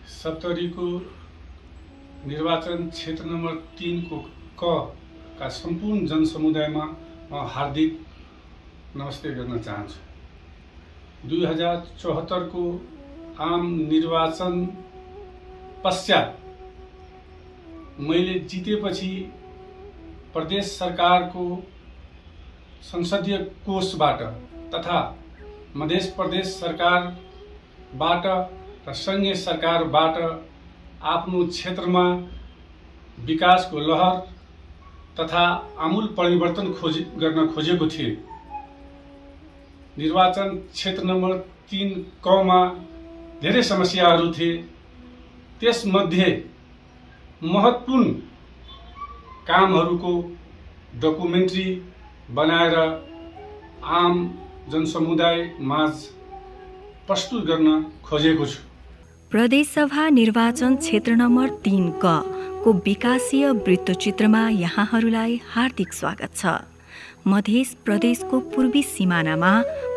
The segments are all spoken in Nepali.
सप्तरीको निर्वाचन क्षेत्र नम्बर 3 को का सम्पूर्ण जनसमुदायमा म हार्दिक नमस्ते गर्न चाहन्छु। 2074 को आम निर्वाचन पश्चात मैले जितेपछि प्रदेश सरकारको संसदीय कोषबाट तथा मध्य प्रदेश सरकारबाट र संघीय सरकारबाट आफ्नो क्षेत्रमा विकासको लहर तथा आमूल परिवर्तन गर्न खोजेको थिए। निर्वाचन क्षेत्र नम्बर 3 मा धेरै समस्याहरू थिए। त्यसमध्ये महत्त्वपूर्ण कामहरूको डकुमेन्ट्री बनाएर आम जनसमुदाय माझ प्रस्तुत गर्न खोजेको छु। प्रदेशसभा निर्वाचन क्षेत्र नम्बर 3 को विकासीय वृत्तचित्रमा यहाँहरूलाई हार्दिक स्वागत छ। मध्य प्रदेशको पूर्वी सिमानामा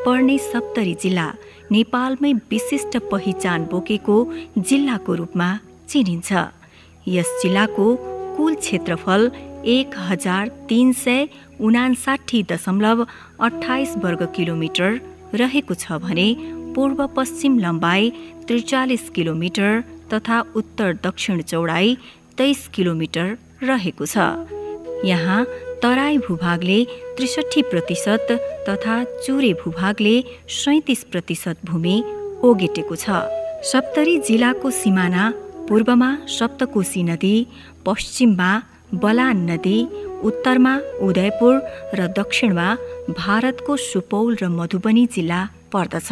पर्ने सप्तरी जिल्ला नेपालमै विशिष्ट पहिचान बोकेको जिल्लाको रूपमा चिनिन्छ। यस जिल्लाको कुल क्षेत्रफल 1359.28 वर्ग किलोमिटर रहेको छ भने पूर्व पश्चिम लम्बाई 43 किलोमिटर तथा उत्तर दक्षिण चौडाई 23 किलोमिटर रहेको छ। यहाँ तराई भूभागले 63% तथा चुरे भूभागले 37% भूमि ओगटेको छ। सप्तरी जिल्लाको सिमाना पूर्वमा सप्तकोशी नदी, पश्चिममा बलान नदी, उत्तरमा उदयपुर र दक्षिणमा भारतको सुपौल र मधुबनी जिल्ला पर्दछ।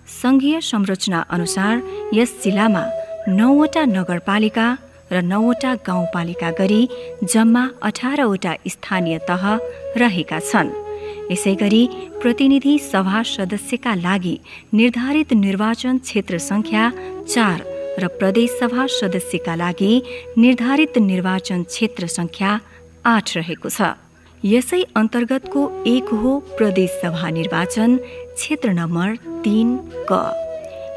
संघीय संरचना अनुसार यस जिल्लामा 9वटा नगरपालिका र 9वटा गाउँपालिका गरी जम्मा 18वटा स्थानीय तह रहेका छन्। यसैगरी प्रतिनिधि सभा सदस्यका लागि निर्धारित निर्वाचन क्षेत्र संख्या 4 र प्रदेश सभा सदस्यका लागि निर्धारित निर्वाचन क्षेत्र संख्या 8 रहेको छ। यसै अन्तर्गतको एक हो प्रदेश सभा निर्वाचन क्षेत्र नम्बर 3 क।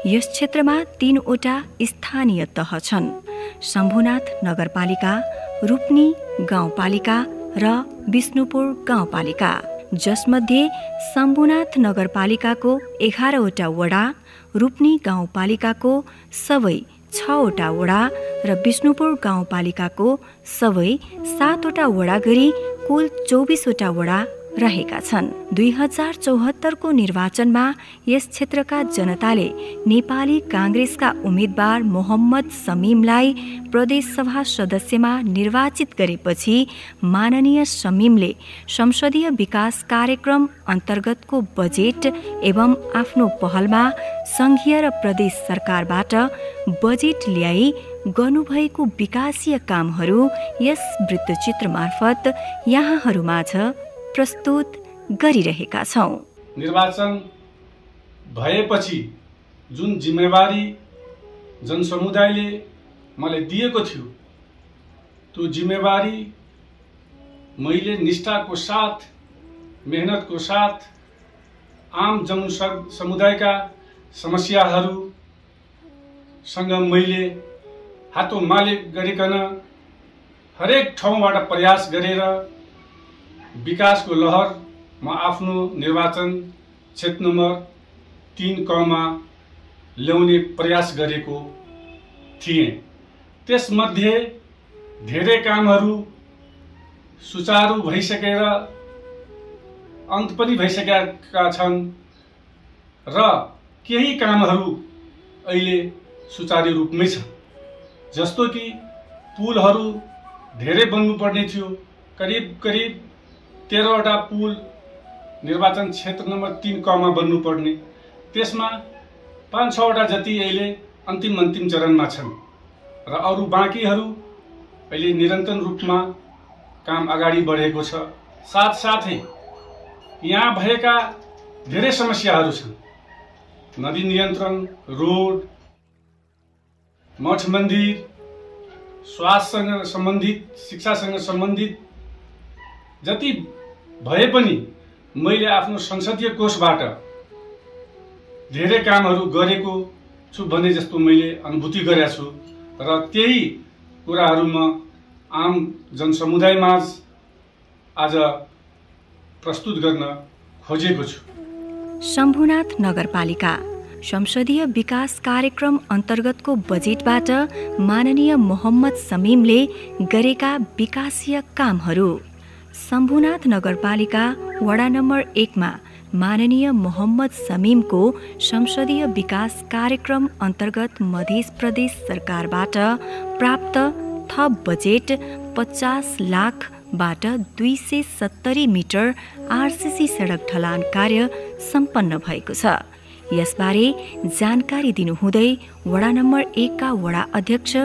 यस क्षेत्रमा 3वटा स्थानीय तह छन्: शम्भुनाथ नगरपालिका, रूपनी गाउँपालिका र विष्णुपुर गाउँपालिका, जसमध्ये शम्भुनाथ नगरपालिकाको 11वटा वडा, रूपनी गाउँपालिकाको सबै 6वटा वडा र विष्णुपुर गाउँपालिकाको सबै 7वटा वडा गरी कुल 24वटा वडा रहेका छन्। 2074 को निर्वाचनमा यस क्षेत्रका जनताले नेपाली कांग्रेसका उम्मेद्वार मोहम्मद शमीमलाई प्रदेश सभा सदस्यमा निर्वाचित गरेपछि माननीय शमीमले संसदीय विकास कार्यक्रम अन्तर्गतको बजेट एवं आफ्नो पहलमा संघीय र प्रदेश सरकारबाट बजेट ल्याई गर्नुभएको विकासीय कामहरू यस वृत्तचित्र मार्फत यहाँहरूमाझ प्रस्तुत गरिरहेका छौं। निर्वाचन भएपछि जुन जिम्मेवारी जनसमुदायले मलाई दिएको थियो, त्यो जिम्मेवारी मैले निष्ठाको साथ, मेहनतको साथ आम जनसमुदायका समस्याहरूसँग मैले हातोमाले गरिकन हरेक ठाउँबाट प्रयास गरेर विकासको लहर म आफ्नो निर्वाचन क्षेत्र नम्बर 3 क मा ल्याउने प्रयास गरेको थिएँ। त्यसमध्ये धेरै कामहरू सुचारू भइसकेर अन्त पनि भइसकेका छन् र केही कामहरू अहिले सुचारू रूपमै छन्। जस्तो कि पुलहरू धेरै बन्नुपर्ने थियो। करिब 13वटा पुल निर्वाचन क्षेत्र नम्बर 3 क मा बन्नुपर्ने, त्यसमा 5-6वटा जति अहिले अन्तिम चरणमा छन् र अरू बाँकीहरू अहिले निरन्तर रूपमा काम अगाडि बढेको छ। साथसाथै यहाँ भएका धेरै समस्याहरू छन्। नदी नियन्त्रण, रोड, मठ मन्दिर, स्वास्थ्यसँग सम्बन्धित, शिक्षासँग सम्बन्धित जति भए पनि मैले आफ्नो संसदीय कोषबाट धेरै कामहरू गरेको छु भन्ने जस्तो मैले अनुभूति गरेको छु र त्यही कुराहरू म आम जनसमुदायमाझ आज प्रस्तुत गर्न खोजेको छु। शम्भुनाथ नगरपालिका संसदीय विकास कार्यक्रम अन्तर्गतको बजेटबाट माननीय मोहम्मद समीमले गरेका विकासीय कामहरू। शम्भुनाथ नगरपालिका वडा नम्बर 1 मा माननीय मोहम्मद समीमको संसदीय विकास कार्यक्रम अन्तर्गत मध्य प्रदेश सरकारबाट प्राप्त थप बजेट 50 लाखबाट 270 मिटर आरसीसी सडक ढलान कार्य सम्पन्न भएको छ। यसबारे जानकारी दिनुहुँदै वडा नम्बर 1 का वडा अध्यक्ष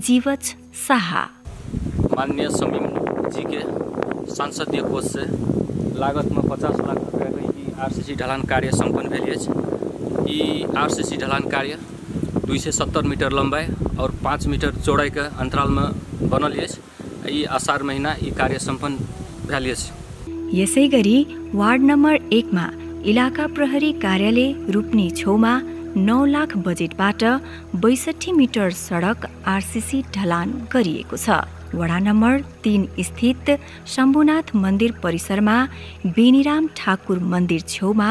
जीवज शाह। माननीय समीम जी के संसदीय कोष से लागत में 50 लाख रुपया का आरसीसी ढलान कार्य संपन्न भेल अछि। ई आरसीसी ढलान कार्य 270 मीटर लंबाई और 5 मीटर चौड़ाई के अंतराल में बनल अछि। ई आषाढ़ महीना ई कार्य संपन्न भेल अछि। यसैगरी वार्ड नम्बर 1 मा इलाका प्रहरी कार्यालय रूपनी छेउमा 9 लाख बजेटबाट 62 मिटर सडक आरसीसी ढलान गरिएको छ। वडा नम्बर 3 स्थित शम्भुनाथ मन्दिर परिसरमा बेनीराम ठाकुर मन्दिर छेउमा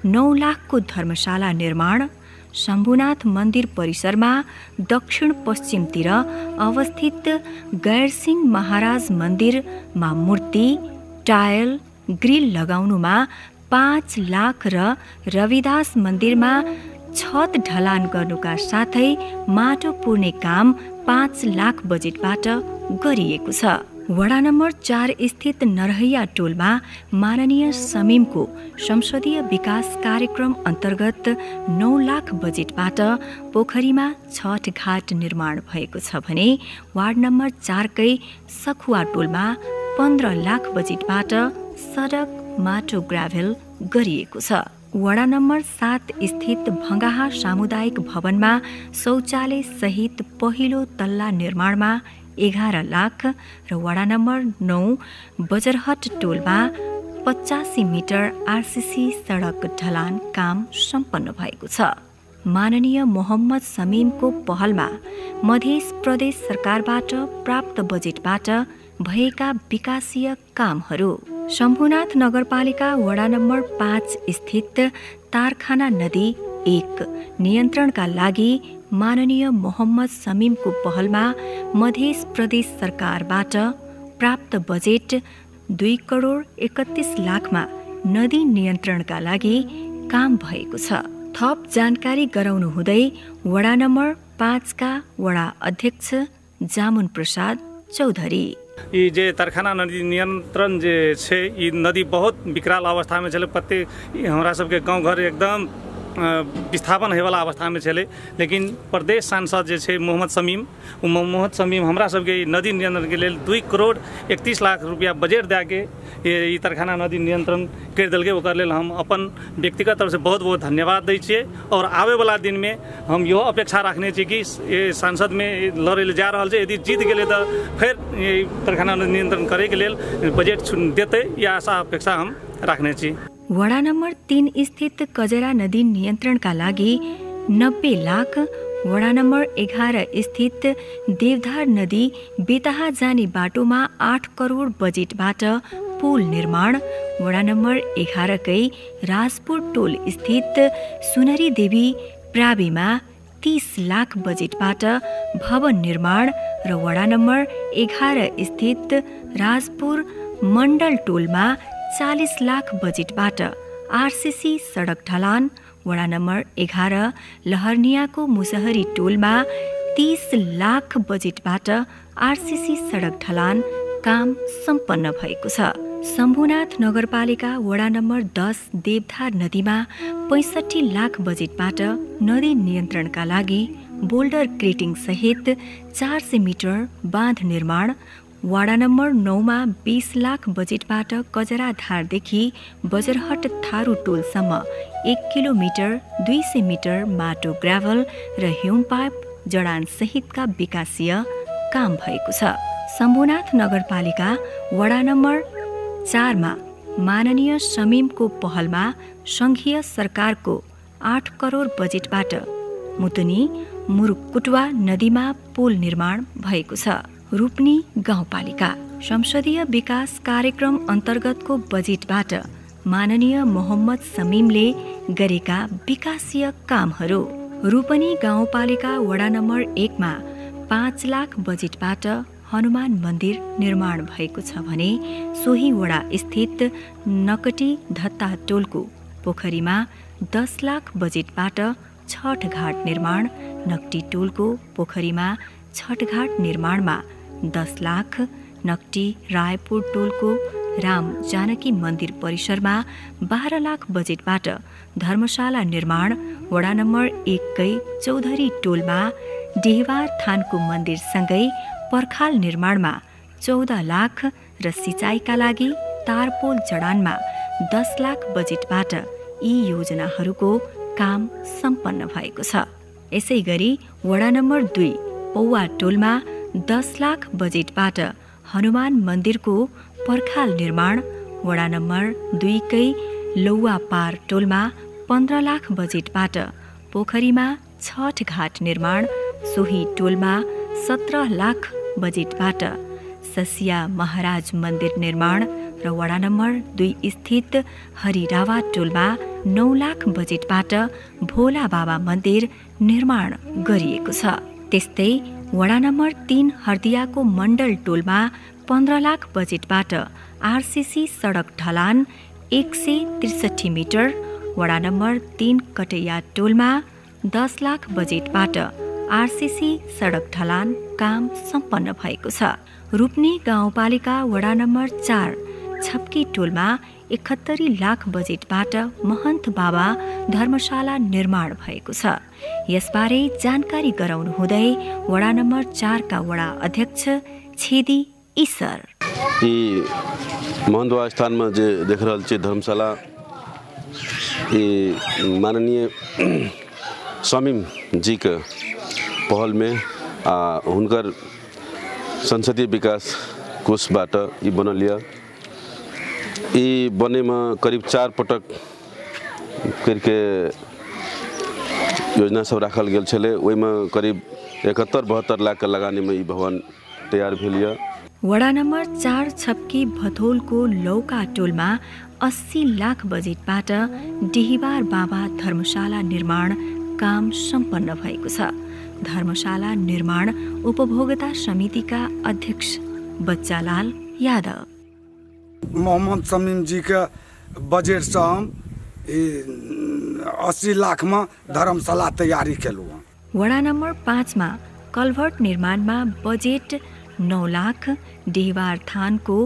9 लाखको धर्मशाला निर्माण, शम्भुनाथ मन्दिर परिसरमा दक्षिण पश्चिमतिर अवस्थित गैरसिंह महाराज मन्दिरमा मूर्ति, टायल, ग्रिल लगाउनुमा 5 लाख र रविदास मन्दिरमा छत ढलान गर्नुका साथै माटो पुर्ने काम 5 लाख बजेटबाट गरिएको छ। वडा नम्बर 4 स्थित नरहैया टोलमा माननीय समीमको संसदीय विकास कार्यक्रम अन्तर्गत 9 लाख बजेटबाट पोखरीमा छठ घाट निर्माण भएको छ भने वार्ड नम्बर 4 कै सखुवा टोलमा 15 लाख बजेटबाट सडक, माटो, ग्राभेल गरिएको छ। वडा नम्बर 7 स्थित भङ्गाहा सामुदायिक भवनमा शौचालय सहित पहिलो तल्ला निर्माणमा 11 लाख र वडा नम्बर 9 बजरहट टोलमा 85 मिटर आरसीसी सडक ढलान काम सम्पन्न भएको छ। माननीय मोहम्मद समीमको पहलमा मध्य प्रदेश सरकारबाट प्राप्त बजेटबाट भएका विकासीय कामहरू। शम्भुनाथ नगरपालिका वडा नम्बर 5 स्थित तारखाना नदी 1 नियन्त्रणका लागि माननीय मोहम्मद समीमको पहलमा मध्य प्रदेश सरकारबाट प्राप्त बजेट 2 करोड 31 लाखमा नदी नियन्त्रणका लागि काम भएको छ। थप जानकारी गराउनु हुँदै वडा नम्बर 5 का वडा अध्यक्ष जामुन प्रसाद चौधरी। ई जे तरखाना नदी नियंत्रण जे छै ई नदी बहुत विकराल अवस्था में चले। प्रत्येक हमरा सबके गांव घर एकदम विस्थापन होयवाला अवस्था में चले, लेकिन प्रदेश सांसद जे छै मोहम्मद समीम हमरा सबके नदी नियंत्रण के लेल 2 करोड़ 31 लाख रुपया बजेट दे के ई तरखाना नदी नियंत्रण कर देलकै। ओकर लेल हम अपन व्यक्तिगत तरफ से बहुत बहुत धन्यवाद दै छियै और आवे वाला दिन में हम इहो अपेक्षा रखने छी कि सांसद में लड़े ले जा रहल छै, यदि जीत गेलै तऽ फिर तरखाना नदी नियंत्रण करे के लेल बजेट देतै, या आशा अपेक्षा हम रखने छी। वडा नम्बर 3 स्थित कजरा नदी नियन्त्रणका लागि 90 लाख, वडा नम्बर 11 स्थित देवधार नदी बेतहा जाने बाटोमा 8 करोड बजेटबाट पुल निर्माण, वडा नम्बर 11 कै राजपुर टोल स्थित सुनरी देवी प्राविमा 30 लाख बजेटबाट भवन निर्माण र वडा नम्बर 11 स्थित राजपुर मण्डल टोलमा 40 लाख बजेटबाट आरसीसी सडक ढलान, वडा नम्बर 11 लहरनियाको मुसहरी टोलमा 30 लाख बजेटबाट आरसीसी सडक ढलान काम सम्पन्न भएको छ। शम्भुनाथ नगरपालिका वडा नम्बर 10 देवधार नदीमा 65 लाख बजेटबाट नदी नियन्त्रणका लागि बोल्डर क्रेटिङ सहित 400 मिटर बाँध निर्माण, वाडा नम्बर 9 मा 20 लाख बजेटबाट कजरा धारदेखि बजरहट थारू टोलसम्म 1 किलोमिटर 200 मिटर माटो ग्राभल र ह्युम पाइप जडान सहितका विकासीय काम भएको छ। शम्भुनाथ नगरपालिका वडा नम्बर 4 मा माननीय समीमको पहलमा संघीय सरकारको 8 करोड बजेटबाट मुतुनी मुरुकुटवा नदीमा पुल निर्माण भएको छ। रूपनी गाउँपालिका संसदीय विकास कार्यक्रम अन्तर्गतको बजेटबाट माननीय मोहम्मद समीमले गरेका विकासीय कामहरू। रूपनी गाउँपालिका वडा नम्बर 1 मा 5 लाख बजेटबाट हनुमान मन्दिर निर्माण भएको छ भने सोही वडा स्थित नकटी धत्ता टोलको पोखरीमा 10 लाख बजेटबाट छठ घाट निर्माण, नकटी टोलको पोखरीमा छठ घाट निर्माणमा 10 लाख, नकटी रायपुर टोलको राम जानकी मन्दिर परिसरमा 12 लाख बजेटबाट धर्मशाला निर्माण, वडा नम्बर 1 कै चौधरी टोलमा डेहवार थानको मन्दिरसँगै पर्खाल निर्माणमा 14 लाख र सिँचाइका लागि तारपोल जडानमा 10 लाख बजेटबाट यी योजनाहरूको काम सम्पन्न भएको छ। यसै गरी वडा नम्बर 2 पौवा टोलमा 10 लाख बजेटबाट हनुमान मन्दिरको पर्खाल निर्माण, वडा नम्बर 2 कै लौवा पार टोलमा 15 लाख बजेटबाट पोखरीमा छठ घाट निर्माण, सोही टोलमा 17 लाख बजेटबाट ससिया महाराज मन्दिर निर्माण र वडा नम्बर 2 स्थित हरिरावा टोलमा 9 लाख बजेटबाट भोला बाबा मन्दिर निर्माण गरिएको छ। त्यस्तै वडा नम्बर 3 हर्दियाको मण्डल टोलमा 15 लाख बजेटबाट आरसीसी सडक ढलान 163 मिटर, वडा नम्बर 3 कटैया टोलमा 10 लाख बजेटबाट आरसीसी सडक ढलान काम सम्पन्न भएको छ। रूपनी गाउँपालिका वडा नम्बर 4 छप्की टोलमा 71 लाख बजेटबाट महन्त बाबा धर्मशाला निर्माण भएको छ। यसबारे जानकारी गराउनु हुँदै वडा नम्बर 4 का वडा अध्यक्ष छेदी ईसर, यी महन्त बाबा स्थानमा जे देख रहल छी धर्मशाला, ये माननीय समीम जी के पहल में हुनकर संसदीय विकास कोषबाट यी बनल य। यी बने में करीब 4 पटक करके योजना सब राखल गेल छले, ओहि में करीब 71-72 लाख के लगानी में यी भवन तैयार भेल य। वडा नम्बर 4 छप्की भथोलको लौका टोलमा 80 लाख बजेटबाट डेहवार बाबा धर्मशाला निर्माण काम सम्पन्न भएको छ। धर्मशाला निर्माण उपभोक्ता समितिका अध्यक्ष बच्चालाल यादव, मोहम्मद समीम जी के बजट से हम 80 लाख में धर्मशाला तैयारी केलहुँ। वडा नम्बर 5 मा कल्भर्ट निर्माणमा बजेट 9 लाख, डेहवार थानको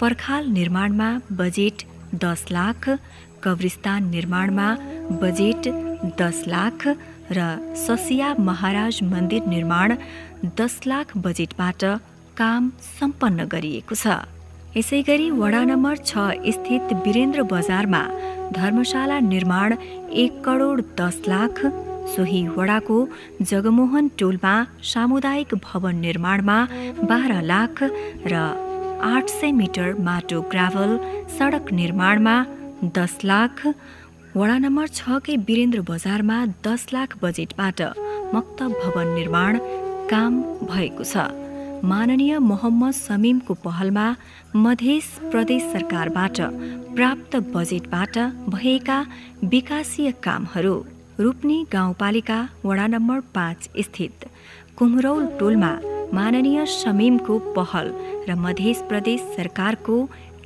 पर्खाल निर्माणमा बजेट 10 लाख, कब्रिस्तान निर्माणमा बजेट 10 लाख र ससिया महाराज मन्दिर निर्माण 10 लाख बजेटबाट काम सम्पन्न गरिएको छ। यसैगरी वडा नम्बर 6 स्थित वीरेन्द्र बजारमा धर्मशाला निर्माण 1 करोड 10 लाख, सोही वडाको जगमोहन टोलमा सामुदायिक भवन निर्माणमा 12 लाख र 800 मिटर माटो ग्राभल सडक निर्माणमा 10 लाख, वडा नम्बर 6 कै वीरेन्द्र बजारमा 10 लाख बजेटबाट मक्तब भवन निर्माण काम भएको छ। माननीय मोहम्मद समीमको पहलमा मध्य प्रदेश सरकारबाट प्राप्त बजेटबाट भएका विकासीय कामहरू। रूपनी गाउँपालिका वडा नम्बर 5 स्थित कुमरौल टोलमा माननीय समीमको पहल र मध्य प्रदेश सरकारको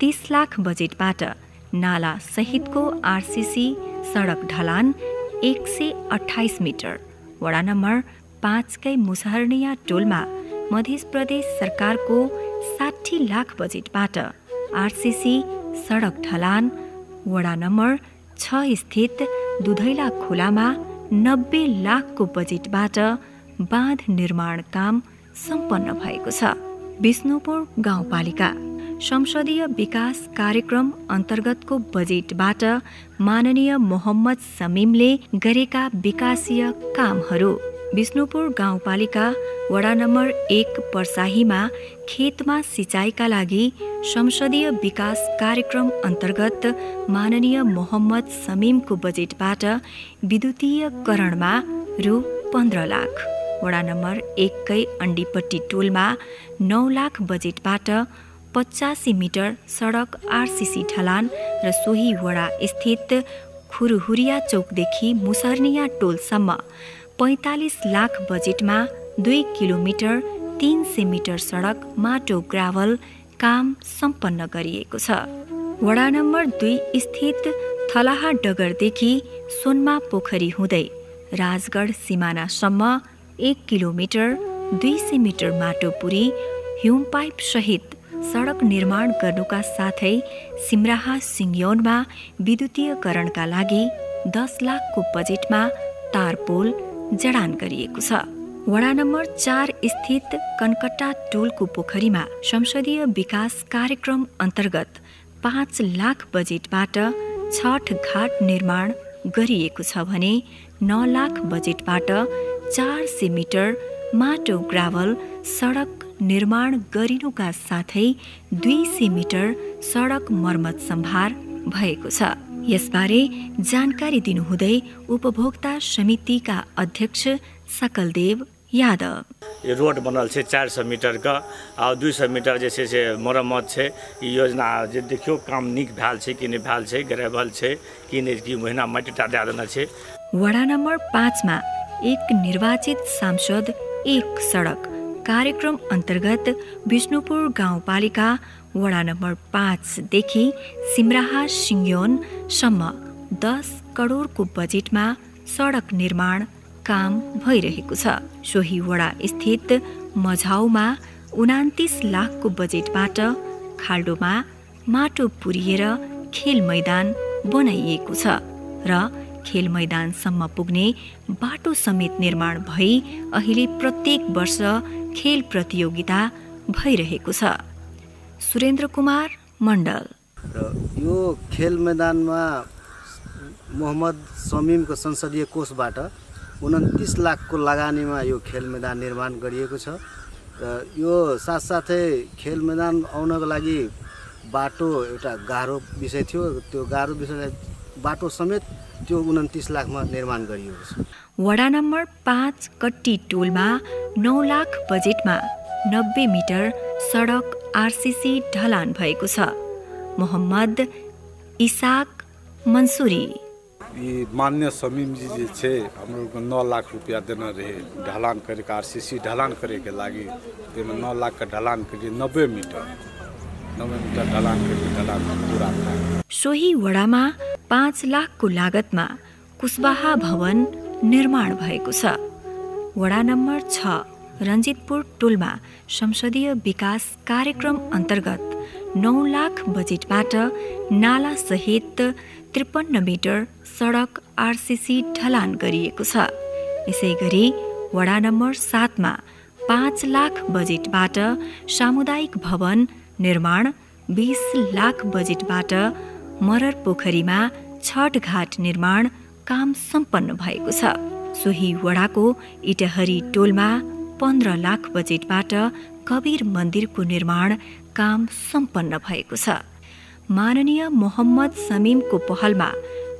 30 लाख बजेटबाट नाला सहितको आरसीसी सडक ढलान 128 मिटर, वडा नम्बर 5 कै मुसहरनिया टोलमा मध्य प्रदेश सरकारको 60 लाख बजेटबाट आरसीसी सडक ढलान, वडा नम्बर 6 स्थित दुधैला खोलामा 90 लाखको बजेटबाट बाँध निर्माण काम सम्पन्न भएको छ। विष्णुपुर गाउँपालिका संसदीय विकास कार्यक्रम अन्तर्गतको बजेटबाट माननीय मोहम्मद समीमले गरेका विकासीय कामहरू। विष्णुपुर गाउँपालिका वडा नम्बर 1 पर्साहीमा खेतमा सिँचाइका लागि संसदीय विकास कार्यक्रम अन्तर्गत माननीय मोहम्मद समीमको बजेटबाट विद्युतीयकरणमा रु 15 लाख। वडा नम्बर 1 कै अन्डीपट्टी टोलमा 9 लाख बजेटबाट 85 मिटर सडक आरसीसी ढलान र सोही वडा स्थित खुरुहुरिया चौकदेखि मुसर्निया टोलसम्म 45 लाख बजेटमा 2 किलोमिटर 300 मिटर सडक माटो ग्राभल काम सम्पन्न गरिएको छ। वडा नम्बर 2 स्थित थलाहा डगरदेखि सोनमा पोखरी हुँदै राजगढ सिमानासम्म 1 किलोमिटर 200 मिटर माटो पुरी हिउँ पाइप सहित सडक निर्माण गर्नुका साथै सिमराहा सिङ्योनमा विद्युतीयकरणका लागि 10 लाखको बजेटमा तारपोल जडान गरिएको छ। वडा नम्बर 4 स्थित कनकट्टा टोलको पोखरीमा संसदीय विकास कार्यक्रम अन्तर्गत 5 लाख बजेटबाट छठ घाट निर्माण गरिएको छ भने 9 लाख बजेटबाट 400 मिटर माटो ग्राभल सडक निर्माण गरिनुका साथै 200 मिटर सडक मर्मत सम्भार भएको छ। यसबारे जानकारी दिनुहुँदै उपभोक्ता समितिका अध्यक्ष सकलदेव यादव। ये रोड बनल छै 400 मीटर का और 200 मीटर जे छै से मरम्मत छै। ई योजना जे देखियो काम नीक भेल छै कि नहि भेल छै, ग्रेवल छै कि नहि, कि महीना माटिटा दे देना छै। वडा नम्बर 5 मा एक निर्वाचित सांसद एक सडक कार्यक्रम अन्तर्गत विष्णुपुर गाउँपालिका वडा नम्बर 5 देखि सिमराहा सिङ्योनसम्म 10 करोडको बजेटमा सडक निर्माण काम भइरहेको छ। सोही वडा स्थित मझाउमा 29 लाखको बजेटबाट खाल्डोमा माटो पुरिएर खेल मैदान बनाइएको छ र खेल मैदानसम्म पुग्ने बाटो समेत निर्माण भई अहिले प्रत्येक वर्ष खेल प्रतियोगिता भइरहेको छ। सुरेन्द्र कुमार मण्डल। र यो खेल मैदानमा मोहम्मद समीमको संसदीय कोषबाट 29 लाखको लगानीमा यो खेल मैदान निर्माण गरिएको छ र यो साथसाथै खेल मैदान आउनको लागि बाटो एउटा गाह्रो विषय थियो। त्यो गाह्रो विषयलाई बाटो समेत त्यो 29 लाखमा निर्माण गरिएको छ। वडा नम्बर 5 कट्टी टोलमा 9 लाख बजेटमा 90 मिटर सडक आरसीसी ढलान भएको छ। मोहम्मद इसाक मंसूरी। ये मान्य समीम जी जे छै हमरो 9 लाख रुपया देना रहे ढलान करे के आरसीसी ढलान करे के लागि। एमे 9 लाख का ढलान के 90 मीटर ढलान के ढलान पूरा था। सोही वडामा 5 लाखको लागतमा कुशवाहा भवन निर्माण भएको छ। वडा नम्बर 6 रञ्जितपुर टोलमा संसदीय विकास कार्यक्रम अन्तर्गत 9 लाख बजेटबाट नाला सहित 53 मिटर सडक आरसीसी ढलान गरिएको छ। यसैगरी वडा नम्बर 7 मा 5 लाख बजेटबाट सामुदायिक भवन निर्माण, 20 लाख बजेटबाट मरर पोखरीमा छठ घाट निर्माण काम सम्पन्न भएको छ। सोही वडाको इटहरी टोलमा 15 लाख बजेटबाट कबीर मन्दिरको निर्माण काम सम्पन्न भएको छ। माननीय मोहम्मद समीमको पहलमा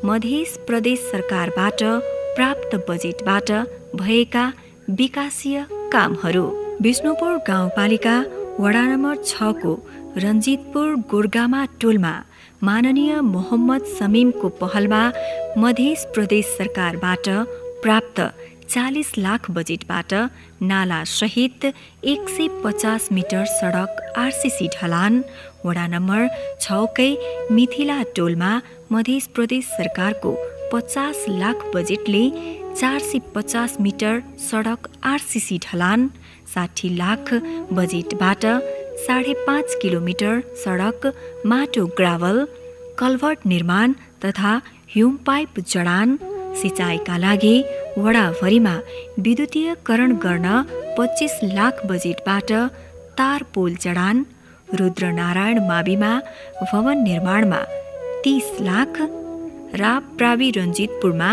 मध्य प्रदेश सरकारबाट प्राप्त बजेटबाट भएका विकासीय कामहरू। विष्णुपुर गाउँपालिका वडा नम्बर 6 को रञ्जितपुर गोरगामा टोलमा माननीय मोहम्मद समीमको पहलमा मध्य प्रदेश सरकारबाट प्राप्त 40 लाख बजेटबाट नाला सहित 150 मिटर सडक आरसीसी ढलान। वडा नम्बर 6 कै मिथिला टोलमा मध्य प्रदेश सरकारको 50 लाख बजेटले 450 मिटर सडक आरसीसी ढलान, 60 लाख बजेटबाट 5.5 किलोमिटर सडक माटो ग्राभल, कल्भर्ट निर्माण तथा ह्युम पाइप जडान। सिँचाइका लागि वडाभरिमा विद्युतीयकरण गर्न 25 लाख बजेटबाट तार पोल जडान। रुद्रनारायण माविमा भवन निर्माणमा 30 लाख, राप्रावी रञ्जितपुरमा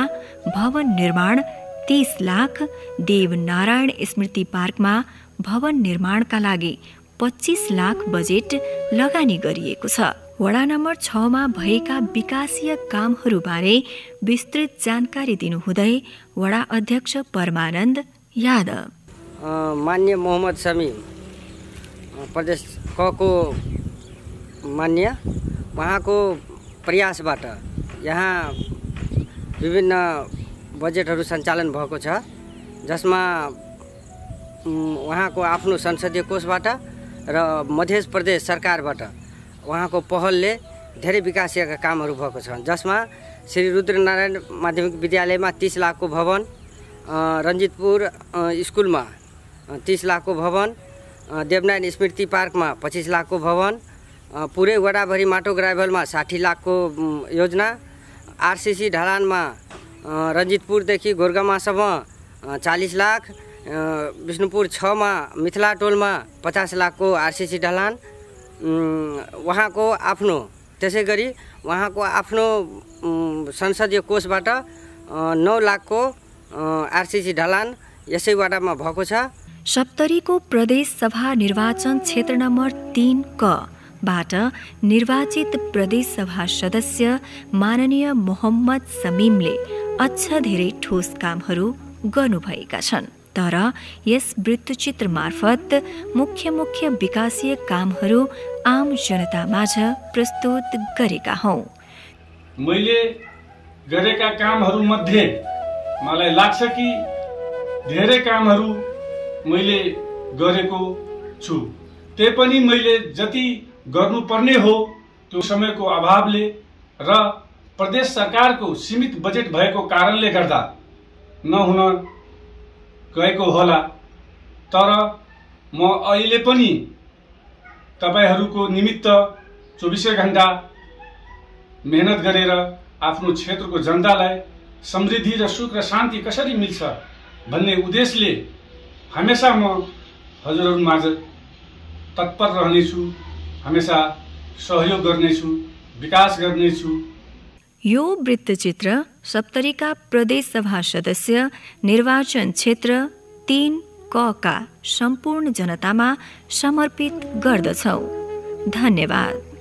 भवन निर्माण 30 लाख, देवनारायण स्मृति पार्कमा भवन निर्माणका लागि 25 लाख बजेट लगानी गरिएको छ। वडा नम्बर 6 मा भएका विकासीय कामहरूबारे विस्तृत जानकारी दिनुहुँदै वडा अध्यक्ष परमानन्द यादव। मान्य मोहम्मद समीम प्रदेश को मान्य उहाँको प्रयासबाट यहाँ विभिन्न बजेटहरू सञ्चालन भएको छ, जसमा उहाँको आफ्नो संसदीय कोषबाट र मध्य प्रदेश सरकारबाट उहाँको पहलले धेरै विकासीय कामहरू भएको छ, जसमा श्री रुद्रनारायण माध्यमिक विद्यालयमा 30 लाखको भवन, रञ्जितपुर स्कुलमा 30 लाखको भवन, देवनारायण स्मृति पार्कमा 25 लाखको भवन, पुरै वडाभरि माटो ग्राभलमा 60 लाखको योजना, आरसीसी ढलानमा रञ्जितपुरदेखि गोरगामासम्म 40 लाख, विष्णुपुर 6 मा मिथिला टोलमा 50 लाखको आरसीसी ढलान, उहाँको आफ्नो त्यसै गरी उहाँको आफ्नो संसदीय कोषबाट 9 लाखको आरसीसी ढलान यसै वडामा भएको छ। सप्तरीको प्रदेश सभा निर्वाचन क्षेत्र नम्बर 3 क बाट निर्वाचित प्रदेश सभा सदस्य माननीय मोहम्मद समीमले अझ धेरै ठोस कामहरू गर्नुभएका छन्, तर यस वृत्तचित्र मार्फत मुख्य विकासीय कामहरू आम जनतामाझ प्रस्तुत गरेका हौं। मैले गरेका कामहरू मध्ये मलाई लाग्छ कि धेरै कामहरू मैले गरेको छु, त्यही पनि मैले जति गर्नुपर्ने हो त्यो समयको अभावले र प्रदेश सरकारको सीमित बजेट भएको कारणले गर्दा नहुन गएको होला। तर म अहिले पनि तपाईहरूको निमित्त 24 घण्टा मेहनत गरेर आफ्नो क्षेत्रको जनतालाई समृद्धि र सुख र शान्ति कसरी मिल्छ भन्ने उद्देश्यले हमेशा म हजुरहरूमाझ तत्पर रहनेछु, हमेशा सहयोग गर्नेछु, विकास गर्नेछु। यो वृत्तचित्र सप्तरीका प्रदेश सभा सदस्य निर्वाचन क्षेत्र 3 क का सम्पूर्ण जनतामा समर्पित गर्दछौ। धन्यवाद।